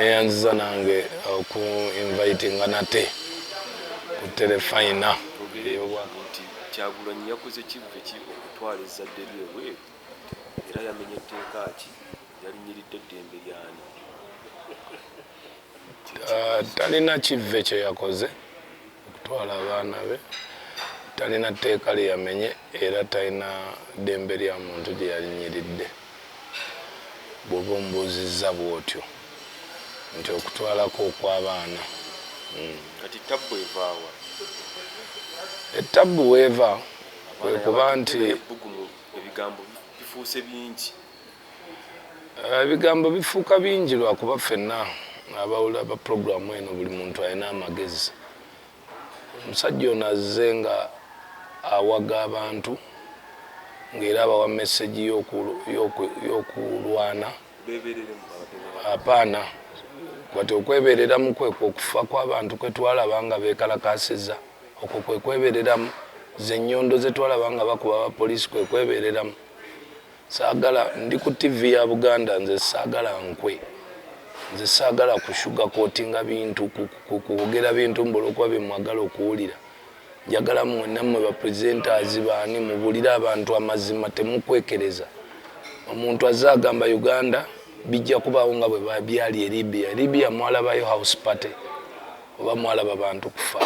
Neyanziza nange oku invitinga nate ku terefayina. Twogere nti Kyagulanyi yakoze kivve ki okutwala ezzadde lye ebweru, era yamenye tteeka ki, yalinnyiridde eddembe ly'ani? Talina kivve kye yakoze okutwala abaana be, talina tteeka lye yamenye era talina ddembe lya muntu gye yalinnyiridde. Bw'oba ombuuzizza bw'otyo nti okutwalako okw'abaana. Kati ttabbu evaawa? Ettabbu weeva kwe kuba nti. Ebbugumu, ebigambo bifuuse bingi. Ebigambo bifuuka bingi lwakuba ffenna abawulira pulogulaamu eno buli muntu alina amagezi. Omusajja ono azze nga awaga abantu ng'era abawa message y'okulwana. Apaana kati okwebereramu kwekwo okufa kw'abantu kwe twalaba nga beekalakaasizza, okwo kwe kwebereramu. Ze nnyondo ze twalaba nga bakuba abapoliisi kwe kwebereramu. Saagala, ndi ku TV ya Buganda, nze saagala nkwe, nze saagala kushugakotinga bintu, kwogera bintu mbu olw'okuba bye mwagala okuwulira. Njagala mmwe nammwe ba presenters baani mubulire abantu amazima, temukwekereza. Omuntu azze agamba Uganda bijja kubaawo nga bwe byali e Libya. E Libya mwalabayo house party oba mwalaba bantu kufa?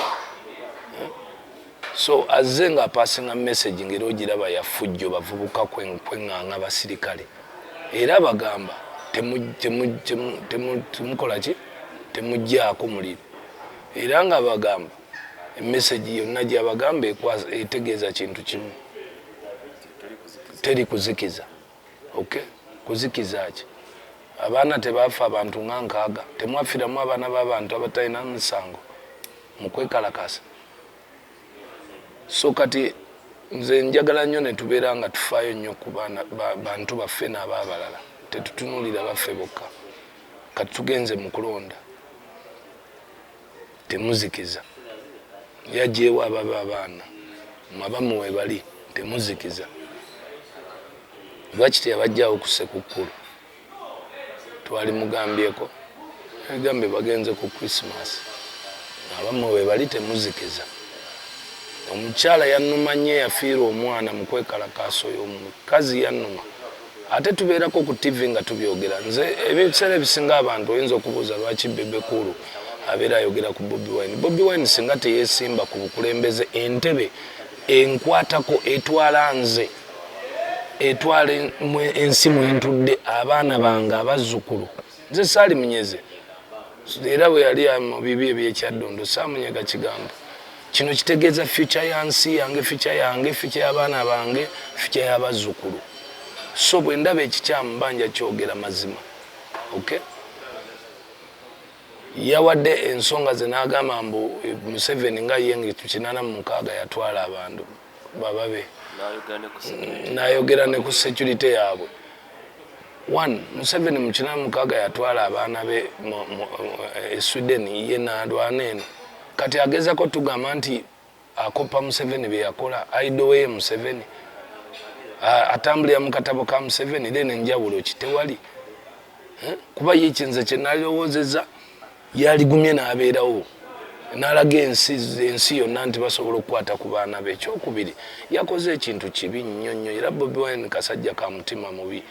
So azze nga apasinga message ng'era ogiraba yafujjo, bavubuka kweŋŋaŋa basirikale, era bagamba temukola ki, temugjaako muliro, era nga bagamba emessage yonna gyabagamba etegeeza kintu kimu: teri kuzikiza. Okay, kuzikiza ki? Abaana tebafa abantu nga 60? Temwafiramu abaana b'abantu abatalina misango mu kwekalakasa? So kati nze njagala nnyo ne tubeera nga tufaayo nnyo ku bantu baffe n'abaabalala, tetutunuulira baffe bokka. Kati tugenze mu kulonda, temuzikiza. Yajeewo ababa abaana mwabamu webali, temuzikiza. Lwaki teyabajjawo ku Sekukkulu? Twali mugambyeko egambe bagenze ku Christmas, abammwe webali, temuzikiza. Omukyala yannuma nnyo eyafiirwa omwana mu kwekalakaasa. Oyo omukazi yannuma. Ate tubeerako ku TV nga tubyogera. Nze ebiseera ebisinga abantu oyinza okubuuza lwaki Bebe Cool abeera ayogera ku Bobi Wine. Bobi Wine singa teyeesimba ku bukulembeze, entebe enkwatako etwala nze, etwala ensi mwentudde, abaana bange, abazzukulu, nze saali munyeze. Era bwe yali mu bibi eby'ekyaddondo saamunyega kigambo. Kino kitegeeza future ya nsi yange, future yange, future y'abaana bange, future y'abazzukulu. So bwe ndaba ekikyamu mba nja kyogera mazima. Okay, yawadde ensonga ze n'agamba mbu Museveni nga ye 86 yatwala abantu bababe, n'ayogera ne ku security yaabwe. One, Museveni mu 86 yatwala abaana be e Sweden, ye n'alwana eno. Kati agezako tugamba nti akopa Museveni bye yakola, idol we Museveni, atambulira mu katabo ka Museveni. Then enjawulo ki? Tewali. Eh? Kuba ye kinze kyenalirowoozeza yaligumye n'abeerawo n'alaga ensi yonna nti basobola okukwata ku baana be. Ekyokubiri, yakoze ekintu kibi nnyo nnyo. Era Bobi Wine kasajja ka mutima mubi.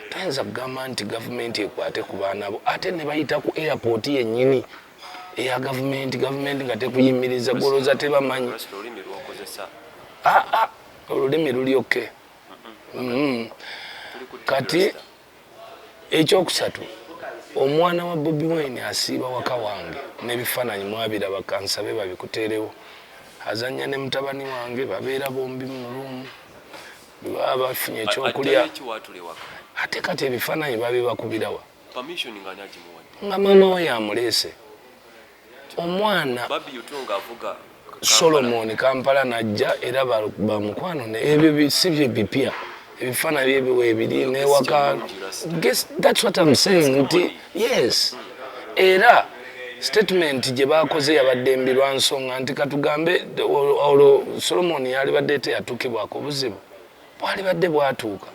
Tayinza kugamba nti gavumenti ekwate ku baana bo ate ne bayita ku airport yennyini eya gavumenti, gavumenti nga tekuyimiriza. Golooza tebamanyi? Aa, olulimi lulyoke. Kati ekyokusatu, omwana wa Bobi Wine asiiba waka wange n'ebifaananyi mwabiraba, kansabe babikuteerewo. Azanya ne mutabani wange, babeera bombi mu room bwe baba bafunye ekyokulya. Ate kati ebifaananyi babibakubirawa nga maama we yamuleese omwana Solomon Kampala najja, era bamukwano. Ebyo si bye bipya, ebifaananyi byebiwa ebiri newaka. That's what I'm saying nti yes, era statement gye bakoze yabadde mbi lwa nsonga nti katugambe olwo Solomon yalibadde teyatukibwako, obuzibu bwalibadde bwatuuka.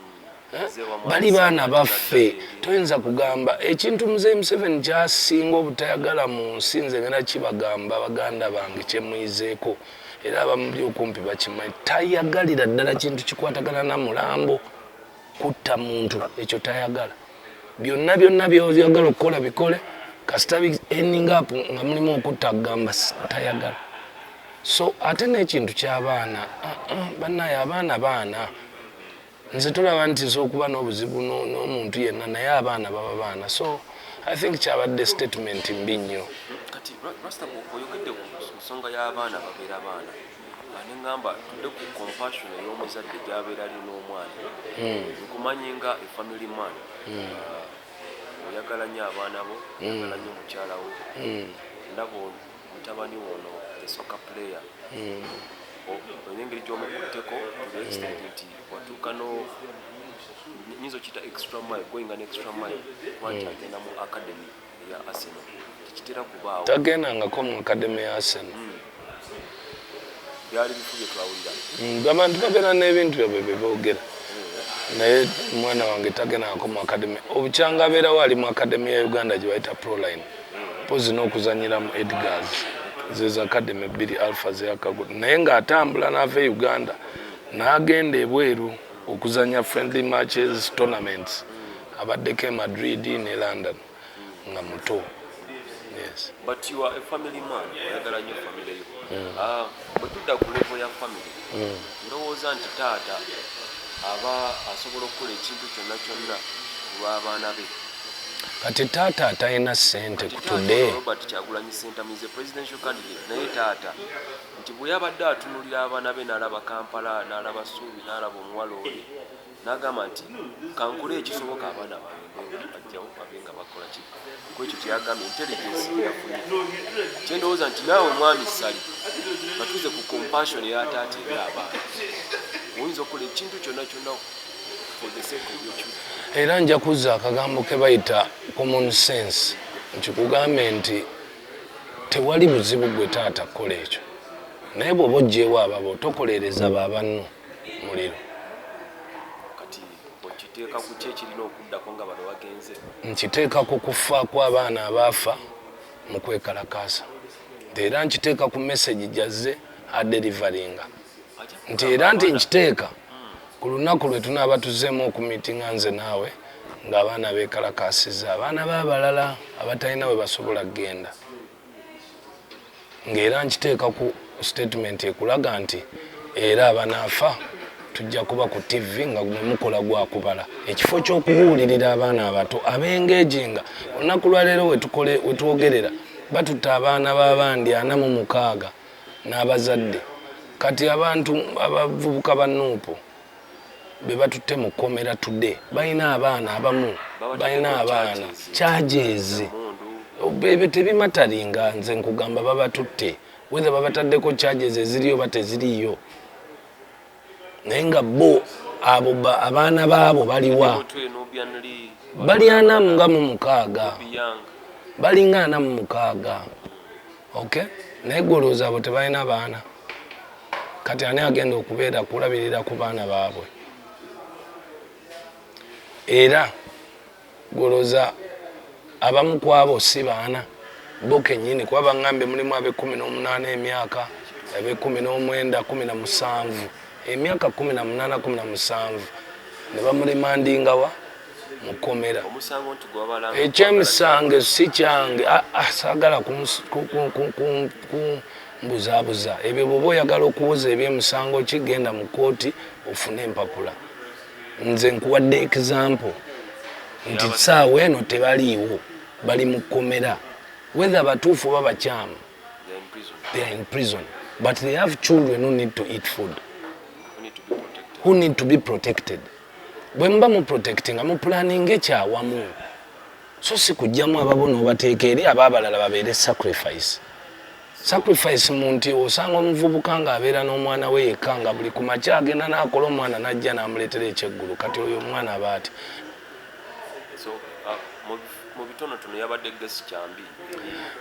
Eh? Bali baana baffe. Toyinza kugamba ekintu Muzeeyi Museveni kyasinga obutayagala mu nsi. Nze ngenda kibagamba, baganda bange, kyemuyizeeko, era abamuli okumpi bakimanyi, tayagalira ddala kintu kikwatagana na mulambo, kutta muntu. Ekyo tayagala. Byonna byonna byoyagala okukola bikole, kasita ending up nga mulimu okutta, kugamba tayagala. So ate n'ekintu ky'abaana, bannaye, abaana baana. Nze tolaba nti nsobola okuba n'obuzibu n'omuntu yenna, naye abaana baba baana. So I think kyabadde statement mbi nnyo. Kati Rasta, oyogedde ku nsonga y'abaana babeera baana, neŋŋamba tudde ku compassion ey'omuzadde gy'abeera ali n'omwana. Nkumanyi nga a family man. Oyagala nnyo abaana bo, oyagala nnyo mukyala wo. Ndaba mutabani wono, the soccer player, olina engeri gy'omukutteko to the extent nti watuuka no nyinza okiyita extra mile, going an extra mile, kuba nti agenda mu academy eya Arsenal. Tekitera kubaawo. Tagendangako mu academy ya Arsenal. Byali bifu bye twawulira. Abantu babeera n'ebintu byabwe bye boogera, naye omwana wange tagendangako mu academy. Obukyanga abeerawo ali mu academy ya Uganda gye bayita Proline, mpozi n'okuzanyira mu Edgars. Zezo academy bbiri Alpha zeyakagudu, naye ng'atambula n'ava e Uganda n'agenda ebweru okuzanya friendly matches, tournaments. Abaddeko e Madrid ne London nga muto, yes. But you are a family man, oyagala nnyo family yo. Ah, bwe tudda ku level ya family, ndowooza nti taata aba asobola okukola ekintu kyonna kyonna olw'abaana be. Kati taata atalina ssente Kati kutudde taata Robert Kyagulanyi Ssentamu is a presidential candidate, naye taata nti bwe yabadde atunulira abaana be, n'alaba Kampala, n'alaba Suubi, n'alaba omuwala oli, n'agamba nti kankole ekisoboka abaana bange bajjawo babe nga bakola ki. Ku ekyo kyeyagambye, intelligence yafunye, kyendowooza nti naawe mwami Ssali, batuze ku compassion eya taata eri abaana, oyinza okukola ekintu kyonna kyonna for the sake of your children. Era nja kuzza akagambo ke bayita common sense, nkikugambe nti tewali buzibu gwe taata kukola ekyo, naye bw'oba oggyewo ababo, tokolereza babanno muliro. Kati okiteeka ku ki ekirina okuddako nga bano bagenze? Nkiteeka ku kufa kw'abaana abaafa mu kwekalakaasa, nti era nkiteeka ku message gyazze adeliveringa, nti era nti nkiteeka ku lunaku lwe tunaaba tuzzeemu okumiitinga nze naawe, ng'abaana beekalakaasizza, abaana b'abalala abatalina we basobola kugenda, ng'era nkiteeka ku statement ekulaga nti era abanaafa tujja kuba ku TV nga gwe mukola gwakubala, ekifo ky'okubuulirira abaana abato ab'engeginga. Olunaku lwaleero wetwogerera batutta abaana b'abandi 46 n'abazadde. Kati abantu abavubuka ba NUP be batutte mu kkomera today balina abaana, abamu balina abaana, charges ebyo tebimatteringa. Nze nkugamba babatutte, whether babataddeko charges eziriyo oba teziriyo, naye nga bo abo abaana baabo baliwa? Bali 46, balinga 46, okay. Naye golowooza abo tebalina baana? Kati ani agenda okubeera kulabirira ku baana baabwe? Era golowooza abamu ku abo si baana bo kennyini? Kuba baŋŋambye mulimu ab'e18 emyaka, ab'e19, 17, emyaka 18, 17, ne bamuremandingawa mu kkomera. Ekyemisango si kyange. Ah, ah, saagala kumbuzaabuza ebyo. Bw'oba oyagala okuwoza ebyemisango, kigenda mu kooti ofune empapula. Nze nkuwadde example nti saawa eno tebaliiwo, bali mu kkomera, whether batuufu oba bakyamu, they are in prison, but they have children who need to eat food, who need to be protected. Bwe muba mu protectinga, mu planning ekyawamu, so si kujjamu ababo n'obateeka eri, abaabalala babeere sacrifice. Sacrifice mu nti osanga omuvubuka ng'abeera n'omwana we yekka, nga buli ku makya agenda n'akola, omwana n'ajja n'amuleetera ekyeggulu. Kati oyo omwana aba ati So, Mu bitonotono yabadde gesi kyambi.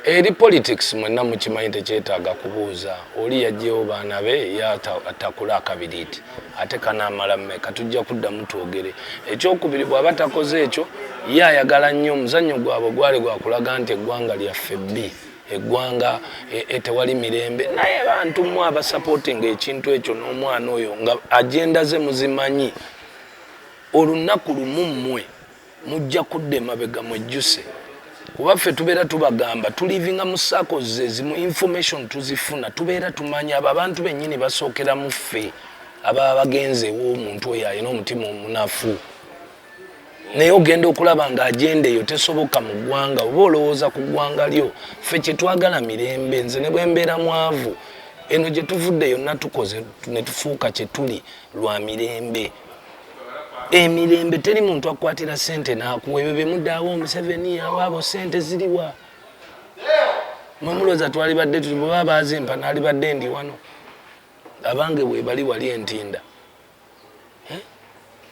Eri politics mwenna mukimanyi, tekyetaaga kubuuza. Oli yajjewo baana be, yatakula akabiriiti, ate kanaamala mmeka? Tujja kuddamu twogere. Ekyokubiri, bw'aba takoze ekyo, ye ayagala nnyo omuzannyo gwabwe gwali gwakulaga nti eggwanga lyaffe bbi, eggwanga tewali mirembe. Naye bantu mu abasupportinga ekintu ekyo n'omwana oyo nga agenda ze muzimanyi, olunaku lumu mmwe mujja kudda emabega mwejjuse, kuba ffe tubeera tubagamba tulivinga mu circles ezimu, information tuzifuna, tubeera tumanyi abo abantu bennyini basookeramu ffe ababa bagenze ew'omuntu oyo alina omutima omunafu. Naye ogenda okulaba nga agenda eyo tesoboka mu ggwanga, oba olowooza ku ggwanga lyo. Ffe kyetwagala mirembe. Nze ne bwe mbeera mwavu, eno gye tuvudde yonna tukoze ne tufuuka kye tuli lwa mirembe. Emirembe, teri muntu akwatira sente n'akuwa ebyo byemudaawo. Museveni awaabo sente ziriwa? Mwemulowooza twalibadde tuti bwe baba bazimpa naalibadde ndi wano? Abange bwe bali wali entinda. Eh?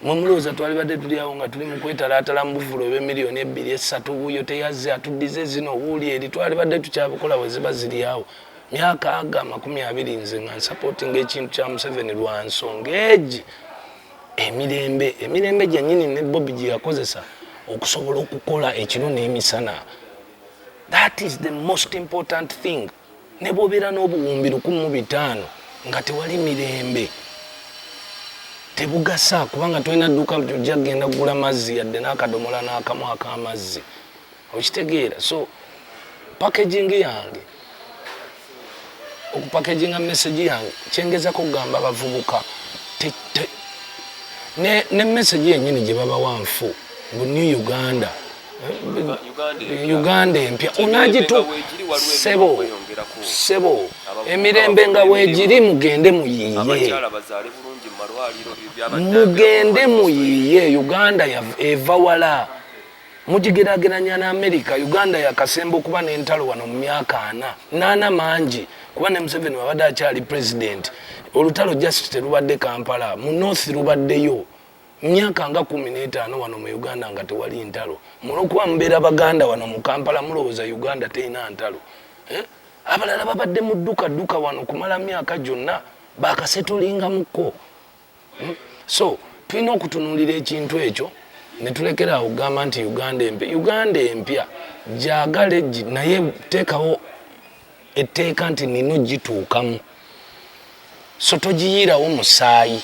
Mwemulowooza twalibadde tuli awo nga tuli mu kwetalaatala mu buvulo eb'emiliyoni 2, 3, wuuyo teyazze atuddize zino, wuuli eri? Twalibadde tukyabukola bwe ziba ziri awo? Myaka aga 20 nze nga nsupportinga ekintu kya Museveni lwa nsonga egi, emirembe, emirembe gyennyini ne Bobi gye yakozesa okusobola okukola ekiro n'emisana. That is the most important thing. Ne bw'obeera n'obuwumbi 1500 nga tewali mirembe, tebugasa, kubanga tolina dduuka ojja kugenda kugula mazzi yadde n'akadomola n'akamu ak'amazzi. Okitegeera? So packaging yange, okupackaginga message yange, kyengezako okugamba abavubuka, ne message yennyini gye babawa nfu bu New Uganda. Uganda empya onagitu, sebo, sebo, emirembe nga weegiri, mugende muyiiye, mugende muyiiye. Uganda eva wala, mugigerageranya ne America. Uganda yakasemba okuba n'entalo wano mu myaka 40 naana mangi, kuba ne Museveni wabadde akyali president, olutalo just terubadde Kampala, mu north lubaddeyo myaka nga 15. Wano mu Uganda nga tewali ntalo. Mulwokuba mubeera Baganda wano mu Kampala, mulowooza Uganda terina ntalo, eh? Abalala babadde mu dduka dduka wano kumala myaka gyonna, bakasettlingamuko. So tulina okutunuulira ekintu ekyo ne tulekera awo okugamba nti Uganda empya. Uganda empya gyagale, naye teekawo etteeka nti nina ogituukamu, so togiyiirawo musaayi,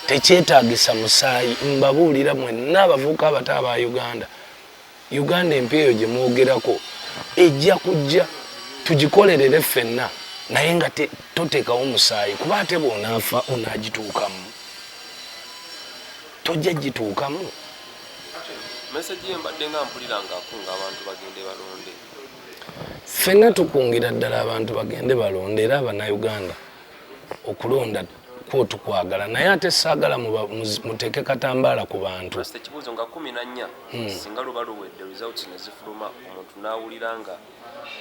tekyetaagisa musaayi. Mbabuulira mwenna abavubuka abato aba Uganda, Uganda empya eyo gye mwogerako ejja kujja, tugikolerere ffenna, naye nga toteekawo musaayi, kuba ate bw'onaafa onaagituukamu? Tojja gituukamu. Message ye mbadde nga mpulira ng'akunga abantu bagende balonde. Ffenna tukungira ddala abantu bagende balonde, era Abannayuganda okulonda kwo tukwagala, naye ate saagala muteeke katambaala ku bantu. Ekibuuzo nga 14, singa luba luwedde, results ne zifuluma, omuntu n'awulira nga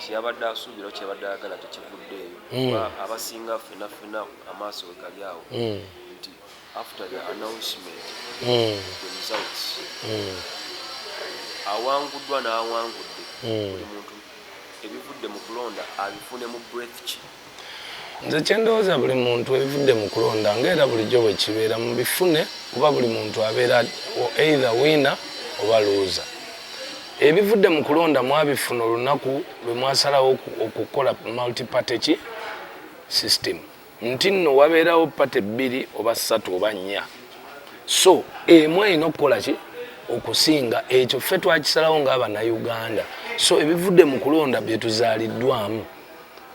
kyeyabadde asuubira, kyeyabadde ayagala tekivuddeeyo, abasinga ffenna ffenna amaaso we gali awo nti after the announcement, the results, awanguddwa n'awangudde, buli muntu ebivudde mu kulonda abifune mu breath ki? Nze kyendowooza, buli muntu ebivudde mu kulonda, ngaera bulijjo bwe kibeera, mubifune, kuba buli muntu abeera either winner oba loser. Ebivudde mu kulonda mwabifuna olunaku lwe mwasalawo okukola multiparty ki system, nti nno wabeerawo party bbiri oba ssatu oba nnya, so emu erina okukola ki okusinga. Ekyo ffe twakisalawo ng'Abannayuganda. So ebivudde mu kulonda bye tuzaaliddwamu.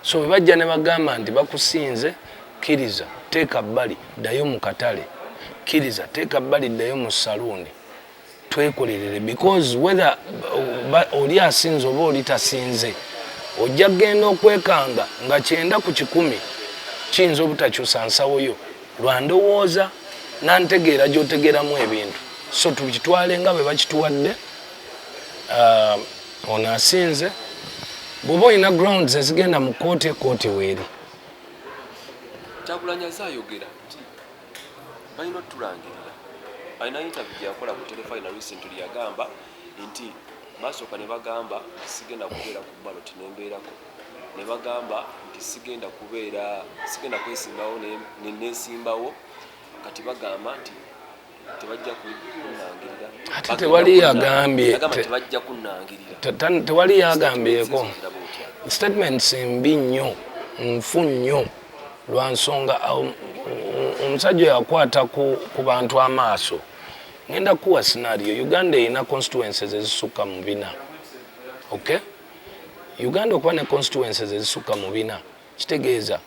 So bwe bajja ne bagamba nti bakusinze, kkiriza, teeka bbali, ddayo mu katale, kkiriza, teeka bbali, ddayo mu saluuni, twekolerere, because whether oli asinze oba oli tasinze, ojja kugenda okwekanga nga 90% kiyinza obutakyusa nsawo yo lwandowooza nantegeera gy'otegeeramu ebintu. So tukitwale nga bwe bakituwadde. Ono asinze, bw'oba olina grounds ezigenda mu kooti, ekooti weeri. Kyagulanyi azaayogera nti balina otulangirira. Alina interview gyeyakola ku Terefayina recently, yagamba nti Basooka ne bagamba sigenda kubeera ku ballot, nembeerako, ne bagamba nti sigenda kubeera, sigenda kwesimbawo, ne nesimbawo. Kati bagamba nti tebajja kunnangirira. Ate tewali yagambye tebajja kunnangirira. Tewali yagambyeko. Statements mbi nnyo, nfu nnyo, lwa nsonga omusajja yakwata ku bantu amaaso. Ngenda kuwa scenario. Uganda erina constituencies ezisukka mu 400. Okay, Uganda okuba ne constituencies ezisukka mu 400 kitegeeza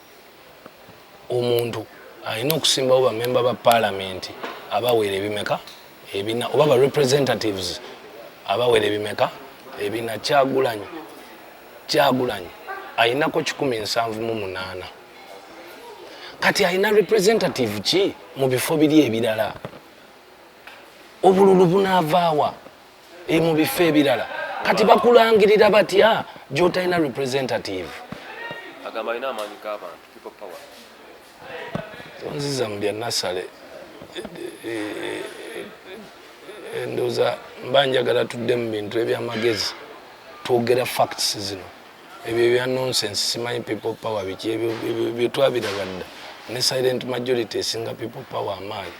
omuntu alina okusimbawo bamemba ba parliament abawera ebimeka? 400, oba ba representatives abawera ebimeka? 400. Kyagulanyi ayinako 178. Kati alina representative ki mu bifo biri ebirala? Obululu bunaavaawa mu bifo ebirala? Kati bakulangirira batya gy'otalina representative? Agamba alina amaanyi g'abantu, people power. Tonziza mu bya nasale. Ndowooza mba njagala tudde mu bintu ebyamagezi, twogera facts zino. Ebyo ebya nonsense, simanyi people power biki, ebyo byetwabiraba dda. Ne silent majority esinga people power amaanyi.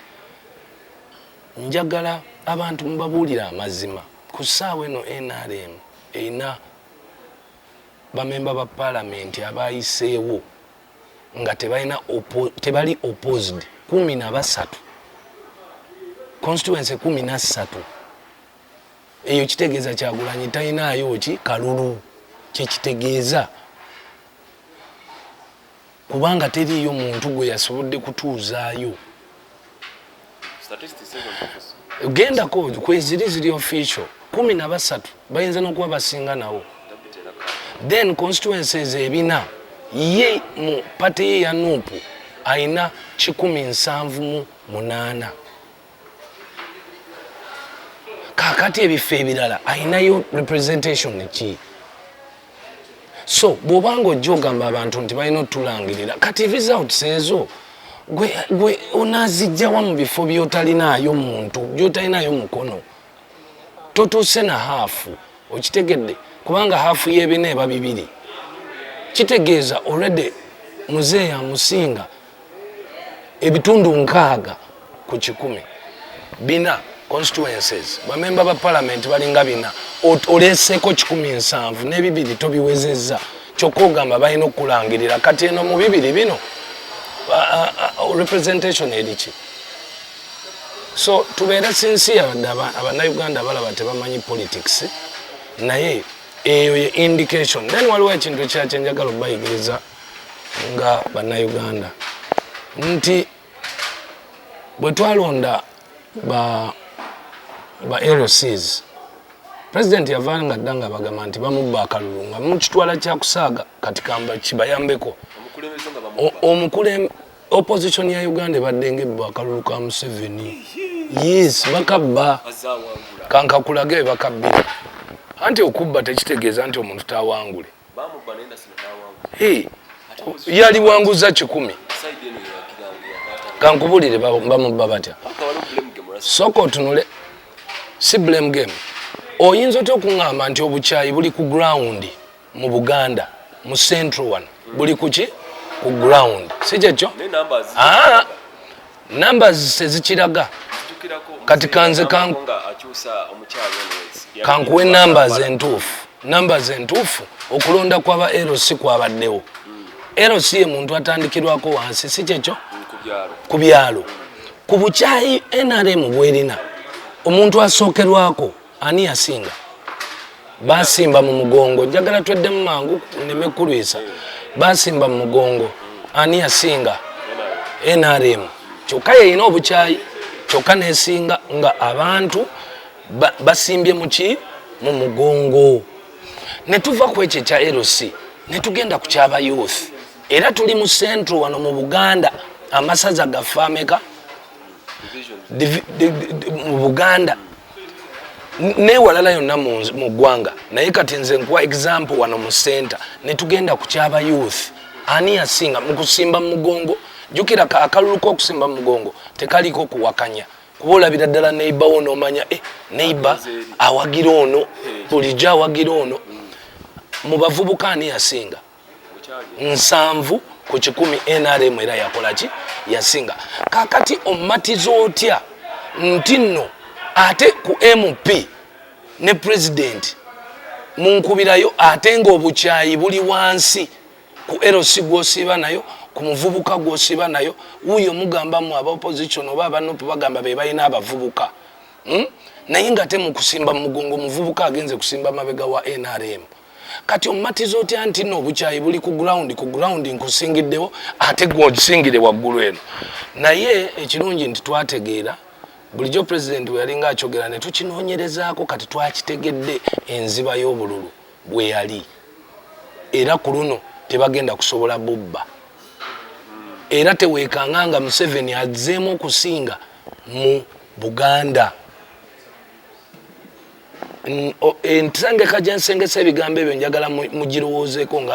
Njagala abantu mubabuulire amazima. Ku ssaawa eno NRM erina bamemba ba paalamenti abayiseewo nga tebalina tebali opposed 13, constituency 13. Eyo kitegeeza Kyagulanyi talinaayo ki kalulu. Kyekitegeeza, kubanga teriiyo muntu gwe yasobodde kutuuzaayo. Statistics ezo ntuufu? Gendako kweziri, ziri official, 13, bayinza n'okuba basinga nawo. Then constituencies 400, ye mu party ye ya NUP ayina 178. Kakati ebifo ebirala ayinayo representation ki? So bw'obanga ojja ogamba abantu nti balina otulangirira, kati results ezo gwe onaazijjawa mu bifo by'otalinaayo muntu, by'otalinayo mukono? Totuuse na half, okitegedde? Kubanga half y'ebina eba 2. Kitegeeza already muzeeyi amusinga ebitundu 60%. 4 constituencies, bamemba ba parliament balinga 400, oleeseeko 172, tobiwezezza, kyokka ogamba balina okulangirira. Kati eno mu bibiri bino representation eriki? So tubeere sincere. Wadde Abannayuganda balaba tebamanyi politics, naye eyo ye indication. Then waliwo ekintu ekirala kyenjagala obayigiriza nga Bannayuganda, nti bwe twalonda ba LCs, president yavanga dda nga bagamba nti bamubba akalulu, nga mukitwala kyakusaaga. Kati kamba kibayambeko. Omukulembeze nga bamubba. Opposition ya Uganda ebadde ngaebba akalulu ka Museveni. Yes, bakabba. Azawangula. Kankakulage bakabbira. Anti okubba tekitegeeza nti omuntu tawangule. Bamubba naye ndasino n'awangula. Hey, yaliwanguza 100. Side eno yewagiranga yakwata. Kankubulire, bamubba batya? Paka waliwo blame game olwa Sooka otunule, si blame game. Oyinza otya okuŋŋamba nti obukyayi buli ku ground mu Buganda, mu central one, buli kuki ku ground? Si kyekyo? Ne numbers. Ah, numbers tezikiraga. Zijjukirako. Kati kanze nga akyusa omukyalo ono. Kankuwe numbers entuufu, numbers entuufu. Okulonda kwaba LC kwabaddewo. LC ye muntu atandikirwako wansi, si kyekyo? Ku byalo. Ku byalo, ku bukyayi NRM bwerina, omuntu asookerwako ani yasinga? Basimba mu mugongo. Njagala tweddemu mangu nneme kulwisa. Basimba mu mugongo, ani yasinga? NRM. Kyokka yeyina obukyayi, kyokka nesinga nga abantu basimbye muki? Mu mugongo. Ne tuva ku ekyo ekya LC ne tugenda ku kyaba youth. Era tuli mu central wano mu Buganda. Amasaza gaffe ameka? Divisions. Mu Buganda newalala yonna mu ggwanga, naye kati nze nkuwa example wano mu center. Ne tugenda ku kyaba youth, ani yasinga mu kusimba mu mugongo? Jjukira akalulu k'okusimba mu mugongo tekaliko kuwakanya. Kuba olabira ddala neighbor wo n'omanya, neighbor awagira ono, bulijjo awagira ono. Mu bavubuka ani yasinga? 70%, NRM era yakola ki? Yasinga. Kakati omatiza otya nti nno ate ku MP ne president munkubirayo, ate ng'obukyayi buli wansi ku LC gw'osiiba nayo, ku muvubuka gw'osiiba nayo? Wuuyo mugambamu aba opposition oba aba NUP bagamba be balina abavubuka, Naye nga te mukusimba mugongo, omuvubuka agenze kusimba mabega wa NRM. Kati omatiza otya nti nno obukyayi buli ku ground, ku ground nkusingiddewo, ate gwe waggulu eno? Naye ekirungi nti twategeera bulijjo president bwe yalinga akyogera ne tukinoonyerezaako. Kati twakitegedde enziba y'obululu bwe yali, era ku luno tebagenda kusobola bubba. Era teweekanga nga Museveni azzeemu okusinga mu Buganda. Ensengeka gyensengesa ebigambo ebyo, njagala mugirowoozeeko nga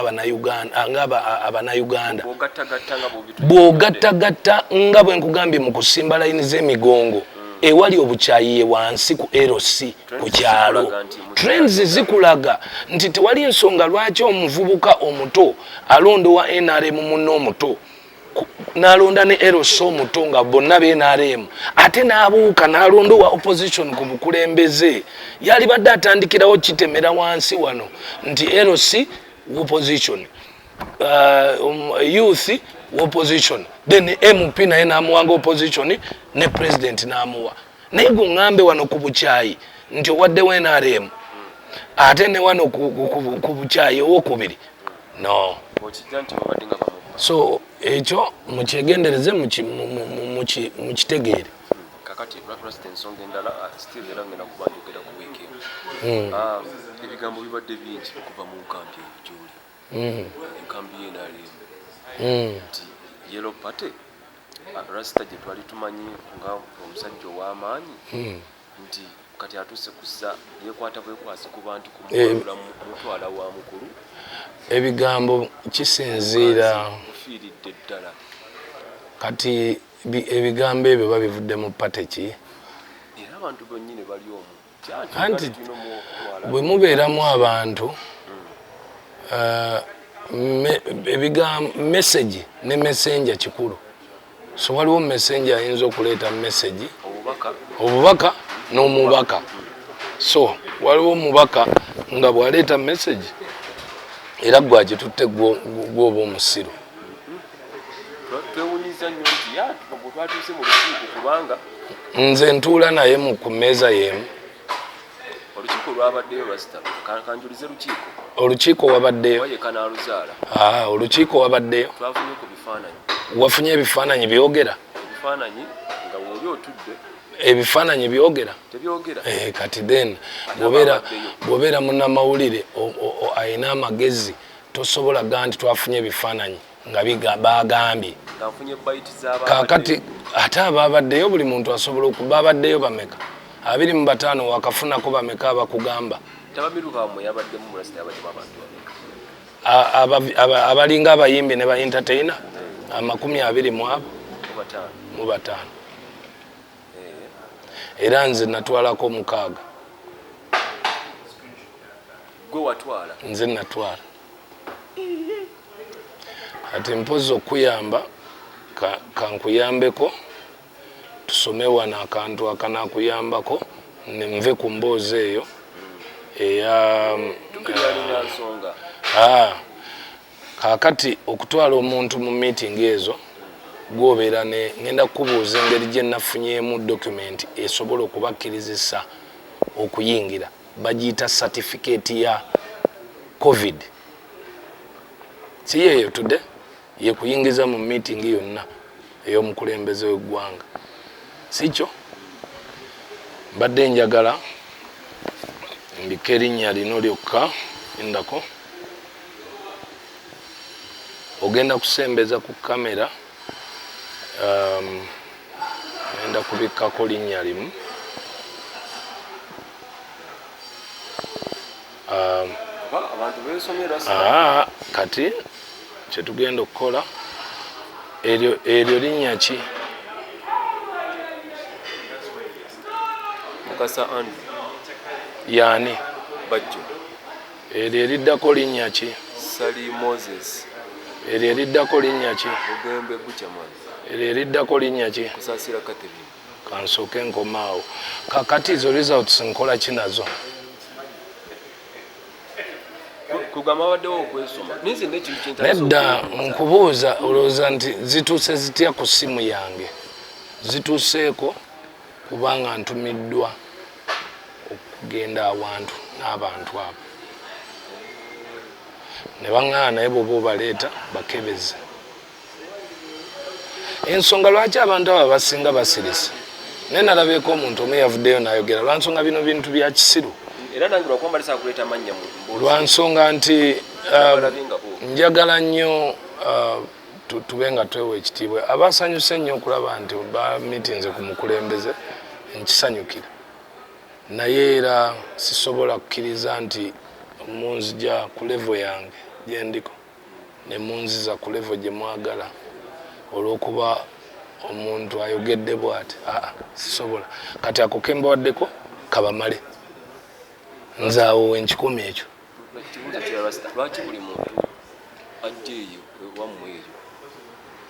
Abannayuganda. Bw'ogattagatta nga bwe nkugambye, mu kusimba layini z'emigongo, ewali obukyayi ye wansi ku LC, ku kyalo. Trends zikulaga nti tewali nsonga lwaki omuvubuka omuto alonda owa NRM munne omuto, n'alonda ne LC omuto nga bonna be NRM, ate n'abuuka n'alonda owa opposition ku bukulembeze. Yali badde atandikirawo kitemera wansi wano nti LC opposition, youth opposition, then MP naye n'amuwanga opposition, ne president n'amuwa. Naye guŋŋambe wano ku bukyayi nti owaddewo NRM, ate ne wano ku bukyayi owokubiri, no. So ekyo mukyegendereze, mukitegeere. Kakati lwakati ensonga endala, still era ngenda kuba njogera ku wiiki eno. Ebigambo bibadde bingi okuva mu nkambi eyo gyoli, enkambi y'NRM, nti Yellow Party, Rasita gye twali tumanyi nga omusajja ow'amaanyi, nti kati atuuse kussa yekwata bwekwasi ku bantu kumuwalula mutwala wa mukulu. Ebigambo kisinziira kufiiridde ddala. Kati ebigambo ebyo babivudde mu party ki? Era abantu bennyini bali omwo. Anti bwe mubeeramu abantu, message ne messenger kikulu. So waliwo messenger ayinza okuleeta message, obubaka n'omubaka. So waliwo omubaka nga bw'aleeta message, era gwagitutte gwoba omusiru. Twewunyiza nnyo nti bwe twatuuse mu lukiiko, kubanga nze ntuula naye ku mmeeza y'emu. Olukiiko lwabaddeyo, Rasita, kanjulize lukiiko. Olukiiko wabaddeyo? Ye kanaaluzaala. Olukiiko wabaddeyo? Twafunye ku bifaananyi. Wafunye ebifaananyi byogera? Ebifaananyi nga wooli otudde. Ebifaananyi byogera? Tebyogera. Kati then bw'obeera munnamawulire ayina amagezi, tosobola gaa nti twafunye ebifaananyi nga bagambye. Kakati ate ababaddeyo, buli muntu asobola okuba abaddeyo. Bameka? 25. Wakafunako bameka abakugamba? Abalinga abayimbi ne ba entertainer 25 mu abo mu 5. Era nze natwalako 6. Nze natwala. Ati mpozi okuyamba, kankuyambeko tusome wano akantu akanakuyambako nve ku mboozi eyo eya kakati okutwala omuntu mu meeting ezo gwobeera ne ngenda kukubuuza engeri gye nafunyeemu document esobola okubakkirizisa okuyingira. Bagiyita certificate ya COVID. Si yeeyo tudde yekuyingiza mu meeting yonna ey'omukulembeze w'eggwanga? Si kyo? Mbadde njagala mbika erinnya lino lyokka endako. Ogenda kusembeza ku kamera, ngenda kubikkako linnya limu. Kati kyetugenda okukola, eryo linnya ki? Mukasa Andrew. Yaani? Bajjo. Eryo eriddako linnya ki? Sali Moses. Eryo eriddako linnya ki? Bugembe Buchaman. Eryo eriddako linnya ki? Kusaasira Catherine. Kansooke nkomaawo. Kakati ezo results nkola ki nazo? Kugamba abaddewo okwesoma. Naye nze n'ekintu kye ntandise Nedda, okwebuuza. Nkubuuza, olowooza nti zituuse zitya ku ssimu yange? Zituuseeko kubanga ntumiddwa okugenda awantu n'abantu abo ne baŋŋaana, naye bw'oba obaleeta bakebeze. Ensonga lwaki abantu abo abasinga basirise, naye nalabyeko omuntu omu yavuddeyo n'ayogera lwansonga bino bintu bya kisiru. Era nange lwakuba mbalisa kuleeta mannya mu mboozi. Lwansonga nti Balabye nga bo. Njagala nnyo tube nga twewa ekitiibwa. Abasanyuse nnyo okulaba nti bamitinze ku mukulembeze, nkisanyukira, naye era sisobola kukkiriza nti munzija ku level yange gyendiko ne munziza ku level gye mwagala olw'okuba omuntu ayogedde bw'ati. Aa, sisobola. Kati ako kembawaddeko kabamale, nze awo wenkikumi ekyo. Ekibuuzo kirala, Rasta, lwaki buli muntu ajja eyo ewammwe eyo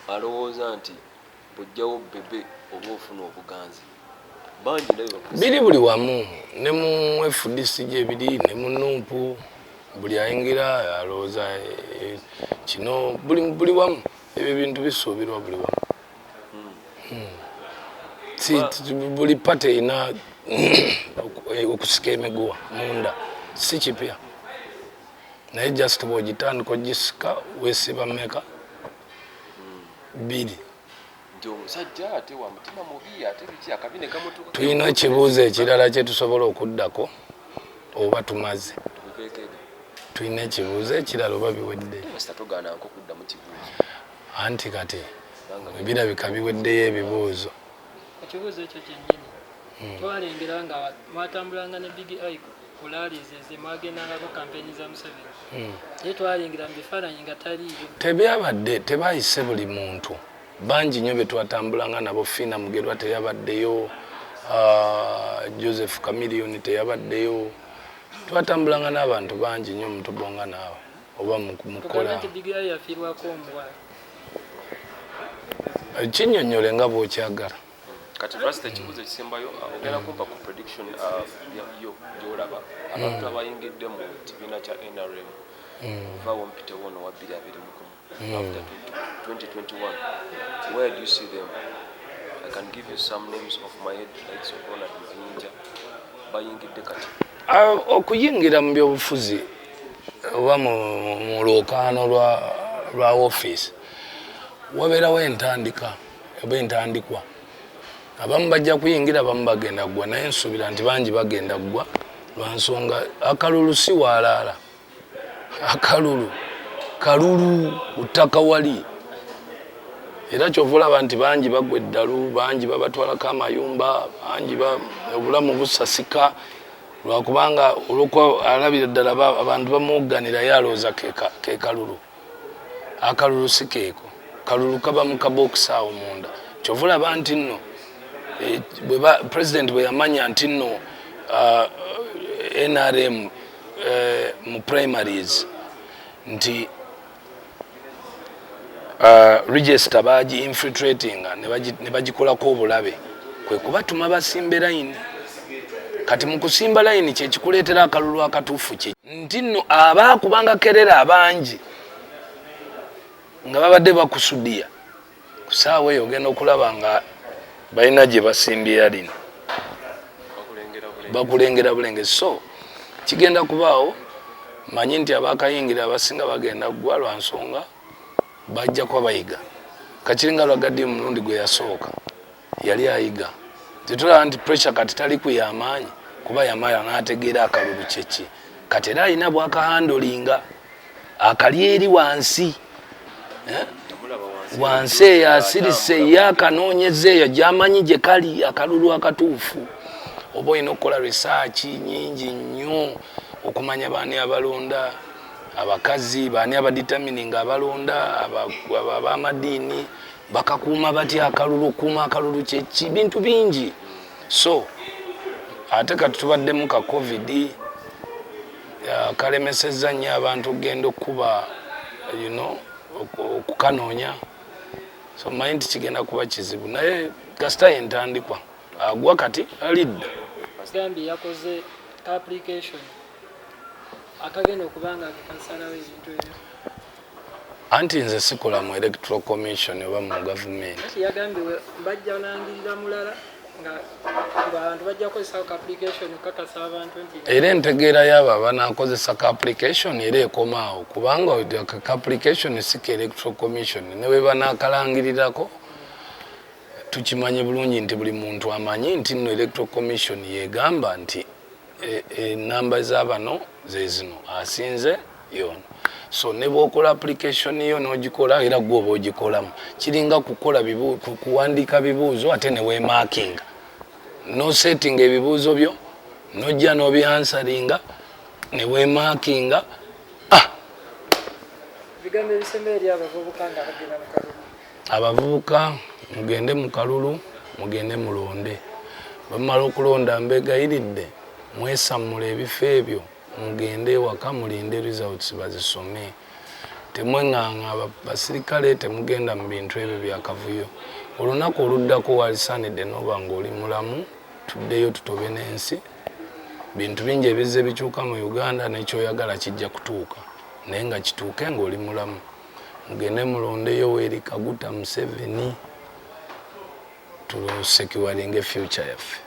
alowooza nti bw'ojjawo Bebe oba ofuna obuganzi? Bangi ndabe bakusi. Biri buli wamu, ne mu FDC gyebiri, ne mu NUP. Buli ayingira alowooza kino. Buli wamu ebyo bintu bisuubirwa buli wamu. Buli party erina okusika emiguwa munda, si kipya, naye just bw'ogitandika ogisika weesiba meka? Bbiri. Nti omusajja ate wa mutima mubi, ate biki, akabi ne kamutuuka. Tulina ekibuuzo ekirala kyetusobola okuddako oba tumaze? Tubiveeko ebyo. Tulina ekibuuzo ekirala oba biwedde? Rasta, togaananko kuddamu kibuuzo. Anti kati Kubanga ebirabika biweddeyo ebibuuzo. Ekibuuzo ekyo kyennyini, twalengera nga mwatambulanga ne Big Eye ku rallies ze mwagendangako kampeyini za Museveni, naye twalengera mu bifaananyi nga taliiyo. Tebyabadde, tebayise buli muntu. Bangi nnyo be twatambulanga nabo. Fiina Mugerwa teyabaddeyo, Joseph Chameleone teyabaddeyo. Twatambulanga n'abantu bangi nnyo mutubonga naawe oba Tugambe mukola. nti Big Eye yafiirwako omuwala? Kinnyonnyole nga bw'okyagala. Kati Rasta, ekibuuzo ekisembayo, ogenda kumpa ku prediction yo gyolaba abantu abayingidde mu kibiina kya NRM vaawo mpitewo ono wa 2021, after 2021, where do you see them? I can give you some names of my head, like Ronald Mayinja, bayingidde kati. Ah, okuyingira mu byobufuzi oba mu lwokaano lwa ofiisi, wabeerawo entandika oba entandikwa. Abamu bajja kuyingira, abamu bagenda ggwa, naye nsuubira nti bangi bagenda ggwa lwansonga akalulu si waalaala. Akalulu kalulu ku ttaka wali, era kyova olaba nti bangi bagwa eddalu, bangi babatwalako amayumba, bangi obulamu busasika lwakubanga olwokuba alabira ddala abantu bamuwugganirayo, alowooza ke kalulu. Akalulu si keeko. Kalulu kaba mu kabokisi awo munda. Kyova olaba nti nno president bwe yamanya nti nno NRM mu primaries nti register bagi infiltratinga ne bagikolako obulabe, kwe kubatuma basimbe layini. Kati mu kusimba layini kyekikuleetera akalulu akatuufu, kye nti nno abaakubanga kerera abangi nga babadde bakusudiya ku saawa eyo, ogenda okulaba nga balina gye basimbira lino. Bakulengera bulengezi. Bakulengera bulengezi. So kigenda kubaawo, manyi nti abakayingira abasinga bagenda kugwa lwa nsonga bajja kuba bayiga. Kakiringa lwagaddi omulundi gwe yasooka yali ayiga, tetulaba nti pressure kati tali ku yamaanyi kuba yamala n'ategeera akalulu kyeki. Kati era alina bwakahandolinga akali eri wansi, eh? Yamulaba wansi. Wansi eyo asirise, ye akanoonyeza eyo gyamanyi gye kali akalulu akatuufu. Oba olina okukola research nyingi nnyo okumanya baani abalonda, abakazi baani abadetermininga abalonda, ab'amadiini bakakuuma batya akalulu, okuuma akalulu kyeki, bintu bingi. So Ate kati tubaddemu ka COVID kalemesezza nnyo abantu okugenda okukuba, okukanoonya. So manyi nti kigenda kuba kizibu, naye kasita yentandikwa agwa kati alidda. Gambye yakoze application akagenda okuba nga kasalawo ebintu ebyo. Anti nze sikola mu Electoral Commission oba mu gavumenti. Anti yagambye bajja nangirira mulala nga abantu bajja kukozesako application kakasa abantu nti. Era entegeera yaabo abanakozesa ka application era ekomaawo, kubanga ka application si ka Electoral Commission. Ne bwe banakalangirirako, tukimanyi bulungi nti buli muntu amanyi nti nno Electoral Commission yegamba nti enamba z'abano ze zino, asinze yono. So ne bwokola application yo n'ogikola, era gwe oba ogikolamu. Kiringa kukola kuwandiika bibuuzo ate ne weemakinga, nosettinga ebibuuzo byo, nojja n'obyansweringa ne weemakinga, ah! Ebigambo ebisemba eri abavubuka nga bagenda mu kalulu. Abavubuka, mugende mu kalulu, mugende mulonde. Bwemumala okulonda, mbegayiridde mwesammula ebifo ebyo, mugende ewaka mulinde results bazisome. Temweŋŋaŋa basirikale, temugenda mu bintu ebyo byakavuyo. Olunaku oluddako walisaanidde noba ng'oli mulamu, tuddeyo tutobe n'ensi. Bintu bingi ebizze bikyuka mu Uganda, nekyoyagala kijja kutuuka, naye nga kituuke ng'oli mulamu. Mugende mulonde Yoweri Kaguta Museveni, tusecuringe future yaffe.